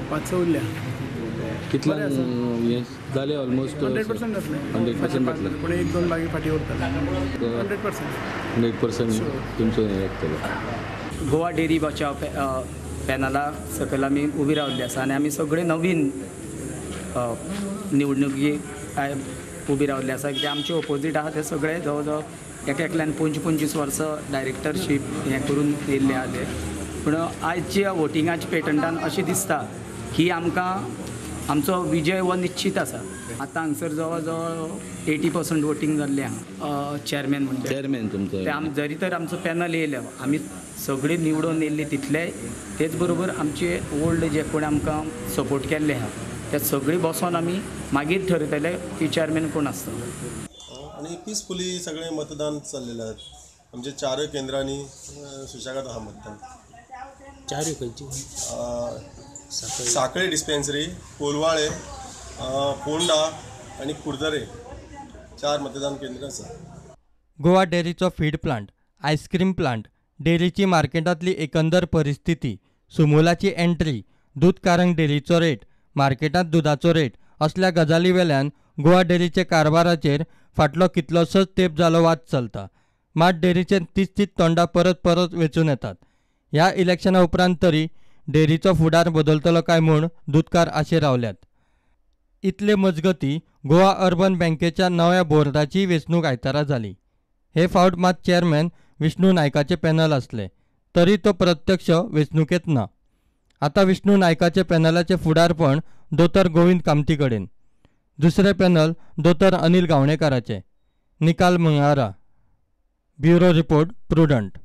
पांचवल्या. कितल्या हें जालें? ऑलमोस्ट 100% जातलें. 100% जातलें, पूण एक दोन बागी फाटीं उरतले. 100%. 100% तुमचो हें लागतलो. गोवा डेअरी बचाव पॅनला सकयल आमी उबी रावल्ली आसा आनी आमी सगळे नवीन निवडणुकी उबी रावल्ली आसा. कित्याक आमचे ओपोजीट आहा ते सगळे जवळ जवळ एक एकल्यान 25 वर्सां डायरेक्टरशीप हें करून येयल्ले आसले. पूण आयच्या वोटिंगाच्या पेटंटान अशें दिसता की आमकां आमचो विजय हो निश्चीत आसा. आतां हांगसर जवळ जवळ 80% वोटींग जाल्लें आहा. चेअरमॅन म्हणजे चेअरमॅन तुमचो ते जरी तर आमचो पॅनल येयलो, आमी सगळी निवडून येयल्ली तितले, तेच बरोबर आमचे ओल्ड जे कोण आमकां सपोर्ट केल्ले आहा ते सगळी बसोन आमी मागीर ठरयतले की चेअरमॅन कोण आसतलो. आनी पिसफुली सगळें मतदान चल्लेलें आहा. आमच्या चारूय केंद्रांनी सुशेगाद आहा मतदान. चारूय खंयची? साखळे डिस्पेन्सरी, कोलवाळे, फोंडा आनी कुडतरे 4 मतदान केंद्रां आसा. गोवा डेअरीचो फीड प्लांट, आयस्क्रीम प्लांट, डेअरीची मार्केटांतली एकंदर परिस्थिती, सुमूलाची एंट्री, दूदकारंग डेअरीचो रेट, मार्केटांत दुदाचो रेट असल्या गजाली वेल्यान गोवा डेअरीचे कारभाराचेर फाटलो कितलोसोच तेंप जालो वाद चलता. मात डेअरीचेर तीच तीच तोंडां परत परत वेंचून येतात. ह्या इलेक्शना उपरांत तरी डेअरीचो फुडार बदलतलो काय म्हूण दुदकार आशेर रावल्यात. इतले मजगती गोवा अर्बन बँकेच्या नव्या बोर्डाची वेंचणूक आयतारा जाली. हे फावट मात चेअरमॅन विष्णू नायकाचे पॅनल आसले तरी तो प्रत्यक्ष वेंचणुकेंत ना. आतां विष्णू नायकाचे पॅनलाचें फुडारपण दोतोर गोविंद कामती कडेन, दुसरें पॅनल दोतोर अनिल गावणेकाराचें. निकाल मंगळारा. Bureau report, Prudent.